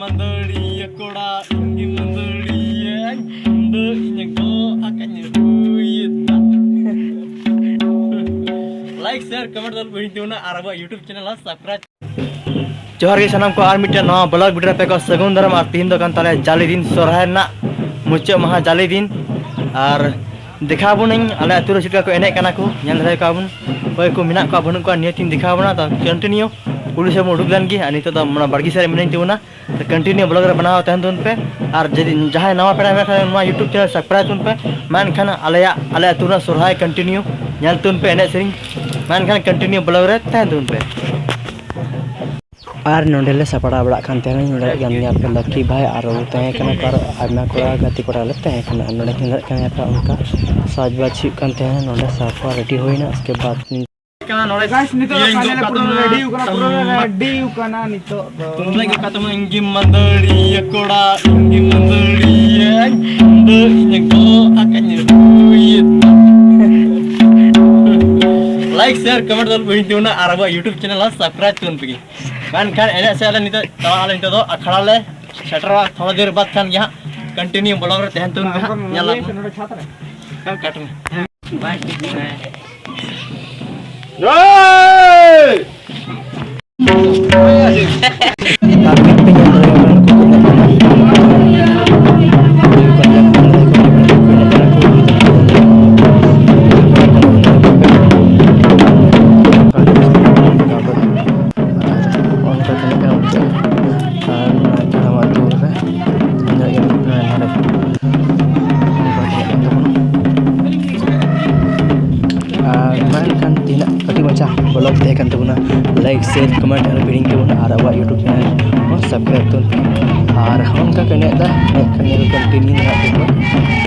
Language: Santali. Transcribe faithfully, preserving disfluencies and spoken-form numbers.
ᱢᱟᱹᱫᱟᱹᱲᱤᱭᱟᱹ ᱠᱚᱲᱟ, ᱤᱧ ᱜᱮ ᱢᱟᱹᱫᱟᱹᱲᱤᱭᱟᱹ, ᱤᱧ ᱫᱚ ᱤᱧ ᱜᱚ ᱟᱠᱟᱧ ᱦᱩᱭᱮᱛᱟ᱾ Like, share, comment ᱫᱚ ᱟᱞᱚ ᱯᱮ ᱦᱤᱲᱤᱧ ᱛᱟᱵᱚᱱᱟ ᱟᱨ ᱟᱵᱚᱣᱟᱜ YouTube channel subscribe᱾ ᱡᱚᱦᱟᱨ ᱜᱮ ᱥᱟᱱᱟᱢ ᱠᱚ, ᱟᱨ ᱢᱤᱫᱴᱮᱱ ᱱᱟᱣᱟ vlog video ᱨᱮ ᱟᱯᱮ ᱠᱚ ᱥᱟᱹᱜᱩᱱ ᱫᱟᱨᱟᱢ᱾ ᱟᱨ ᱛᱤᱦᱤᱧ ᱫᱚ ᱠᱟᱱ ᱛᱟᱞᱮᱭᱟ ᱡᱟᱞᱮ ᱫᱤᱱ, ᱥᱚᱨᱦᱟᱭ ᱨᱮᱱᱟᱜ ᱢᱩᱪᱟᱹᱫ ᱢᱟᱦᱟ ᱡᱟᱞᱮ ᱫᱤᱱ᱾ ᱟᱨ ᱫᱮᱠᱷᱟᱣ ᱟᱵᱚᱱᱟᱹᱧ ᱟᱞᱮ ᱟᱹᱛᱩ ᱨᱮ ᱪᱮᱫ ᱞᱮᱠᱟ ᱠᱚ ᱮᱱᱮᱡ ᱠᱟᱱᱟ ᱠᱚ, ᱧᱮᱞ ᱫᱟᱲᱮ ᱠᱚᱣᱟ ᱵᱚᱱ ᱚᱠᱚᱭ ᱠᱚ ᱢᱮᱱᱟᱜ ᱠᱚᱣᱟ ᱵᱟᱹᱱᱩᱜ ᱠᱚᱣᱟ, ᱱᱤᱭᱟᱹ ᱛᱤᱧ ᱫᱮᱠᱷᱟᱣ ᱟᱵᱚᱱᱟ᱾ ᱛᱚ continue ᱠᱩᱞᱦᱤ ᱥᱮᱫ ᱵᱚᱱ ᱩᱰᱩᱠ ᱞᱮᱱ ᱜᱮ᱾ ᱟᱨ ᱱᱤᱛᱚᱜ ᱫᱚ ᱚᱱᱟ ᱵᱟᱲᱜᱮ ᱥᱮᱫ ᱨᱮ ᱢᱤᱱᱟᱹᱧ ᱛᱟᱵᱚᱱᱟ᱾ ᱛᱚ continue vlog ᱨᱮ ᱵᱮᱱᱟᱣ ᱛᱟᱦᱮᱱ ᱛᱟᱵᱚᱱ ᱯᱮ᱾ ᱟᱨ ᱡᱩᱫᱤ ᱡᱟᱦᱟᱸᱭ ᱱᱟᱣᱟ ᱯᱮᱲᱟ ᱢᱮᱱᱟᱜ ᱠᱷᱟᱱ ᱱᱚᱣᱟ YouTube channel subscribe ᱛᱟᱵᱚᱱ ᱯᱮ᱾ ᱢᱮᱱᱠᱷᱟᱱ ᱟᱞᱮᱭᱟᱜ, ᱟᱞᱮ ᱟᱹᱛᱩ ᱨᱮᱱᱟᱜ ᱥᱚᱨᱦᱟᱭ continue ᱧᱮᱞ ᱛᱟᱵᱚᱱ ᱯᱮ, ᱮᱱᱮᱡ ᱥᱮᱨᱮᱧ᱾ ᱢᱮᱱᱠᱷᱟᱱ continue vlog ᱨᱮ ᱛᱟᱦᱮᱱ ᱛᱟᱵᱚᱱ ᱯᱮ᱾ ᱟᱨ ᱱᱚᱸᱰᱮ ᱞᱮ ᱥᱟᱯᱲᱟᱣ ᱵᱟᱲᱟᱜ ᱠᱟᱱ ᱛᱟᱦᱮᱱᱟ᱾ ᱱᱚᱸᱰᱮ ᱠᱟᱱ ᱜᱮᱭᱟ ᱯᱮ ᱞᱟᱹᱠᱤ ᱵᱷᱟᱭ, ᱟᱨ ᱛᱟᱦᱮᱸ ᱠᱟᱱᱟ ᱠᱚ ᱟᱨᱚ ᱟᱭᱢᱟ ᱠᱚᱲᱟ ᱜᱟᱛᱮ ᱠᱚᱲᱟ ᱞᱮ ᱛᱟᱦᱮᱸ ᱠᱟᱱᱟ᱾ ᱟᱨ ᱱᱚᱸᱰᱮ ᱠᱤᱱ ᱧᱮᱞᱮᱫ ᱠᱟᱱ ᱜᱮᱭᱟ ᱯᱮ, ᱚᱱᱠᱟ ᱥᱟᱡᱽᱵᱟᱡᱽ ᱦᱩᱭᱩᱜ ᱠᱟᱱ ᱛᱟᱦᱮᱸᱱᱟ᱾ ᱱᱚᱸᱰᱮ ᱥᱟᱯᱷᱟ ᱨᱮᱰᱤ ᱦᱩᱭᱱᱟ, ᱩᱥᱠᱮ ᱵᱟᱫ ᱱᱚᱰᱮ ᱜᱟᱭᱥ, ᱱᱤᱛᱚᱜ ᱫᱚ ᱤᱭᱟᱹᱧ ᱯᱷᱟᱭᱱᱟᱞ ᱜᱚᱜ ᱯᱩᱨᱟᱹ ᱠᱟᱛᱟᱢᱟ, ᱨᱮᱰᱤ ᱠᱟᱱᱟ, ᱯᱩᱨᱟᱹ ᱛᱟᱢᱟ᱾ ᱨᱮᱰᱤ ᱠᱟᱱᱟ ᱱᱤᱛᱚᱜ ᱫᱚ᱾ ᱛᱩᱢᱫᱟᱜ ᱜᱚᱜ ᱠᱟᱛᱟᱢᱟ, ᱤᱧ ᱜᱮ ᱢᱟᱹᱫᱟᱹᱲᱤᱭᱟᱹ ᱠᱚᱲᱟ, ᱤᱧ ᱜᱮ ᱢᱟᱹᱫᱟᱹᱲᱤᱭᱟᱹ, ᱤᱧ ᱫᱚ ᱤᱧ ᱜᱚ ᱟᱠᱟᱧ ᱦᱩᱭᱮᱛᱟ᱾ Like, share, comment ᱫᱚ ᱟᱞᱚ ᱯᱮ ᱦᱤᱲᱤᱧ ᱛᱟᱵᱚᱱᱟ ᱟᱨ ᱟᱵᱚᱣᱟᱜ YouTube channel ᱦᱚᱸ subscribe ᱛᱟᱵᱚᱱ ᱯᱮ᱾ ᱢᱮᱱᱠᱷᱟᱱ ᱮᱱᱮᱡ ᱥᱮᱫ ᱞᱮ ᱱᱤᱛᱚᱜ ᱪᱟᱞᱟᱜ ᱟᱞᱮ, ᱱᱤᱛᱚᱜ ᱫᱚ ᱟᱠᱷᱲᱟ ᱞᱮ ᱥᱮᱴᱮᱨᱚᱜᱼᱟ᱾ ᱛᱷᱚᱲᱟ ᱫᱮᱨ ᱵᱟᱫ ᱠᱷᱟᱱ ᱜᱮ ᱦᱟᱸᱜ continue vlog ᱨᱮ ᱛᱟᱦᱮᱱ ᱛᱟᱵᱚᱱ ᱯᱮ ᱦᱟᱸᱜ, ᱧᱮᱞ ᱟᱵᱚᱱ᱾ ᱠᱟᱴ ᱢᱮ᱾ ᱟᱨ ᱢᱤᱫ ᱯᱮ ᱧᱮᱞ ᱫᱟᱲᱮᱭᱟᱜ ᱠᱟᱱᱟ, ᱱᱩᱠᱩ ᱠᱚ ᱮᱱᱮᱡ ᱠᱟᱱᱟ᱾ ᱦᱩᱭᱩᱜ ᱠᱟᱱ ᱜᱮᱭᱟ, ᱠᱚ ᱮᱱᱮᱡ ᱠᱟᱱᱟ ᱠᱚ᱾ ᱚᱱᱠᱟ ᱛᱤᱱᱟᱹᱜ ᱜᱟᱱ ᱵᱩᱡᱷᱟᱹᱜᱼᱟ᱾ ᱟᱨ ᱱᱚᱣᱟ ᱡᱟᱦᱟᱸ ᱱᱚᱣᱟ ᱫᱩᱣᱟᱹᱨ ᱨᱮ ᱧᱮᱞ ᱧᱟᱢᱚᱜ ᱠᱟᱱᱟ ᱱᱚᱰᱮ᱾ ᱚᱱᱠᱟ ᱧᱮᱞᱚᱜ ᱠᱟᱱ ᱛᱟᱵᱚᱱᱟ᱾ ᱟᱨ ᱢᱟ ᱮᱱᱠᱷᱟᱱ ᱛᱮᱦᱮᱧᱟᱜ ᱠᱟᱹᱴᱤᱡ ᱢᱟᱪᱷᱟ vlog ᱛᱟᱦᱮᱸ ᱠᱟᱱ ᱛᱟᱵᱚᱱᱟ᱾ Like, share, comment ᱟᱨ ᱦᱤᱲᱤᱧ ᱛᱟᱵᱚᱱᱟ ᱟᱨ ᱟᱵᱚᱣᱟᱜ YouTube channel ᱦᱚᱸ subscribe ᱛᱟᱵᱚᱱ ᱯᱮ᱾ ᱟᱨ ᱚᱱᱠᱟ ᱠᱚ ᱮᱱᱮᱡ ᱮᱫᱟ, ᱮᱱᱮᱡ ᱠᱷᱟᱱ ᱧᱮᱞ continue ᱢᱮᱱᱟᱜ ᱛᱟᱠᱚᱣᱟ᱾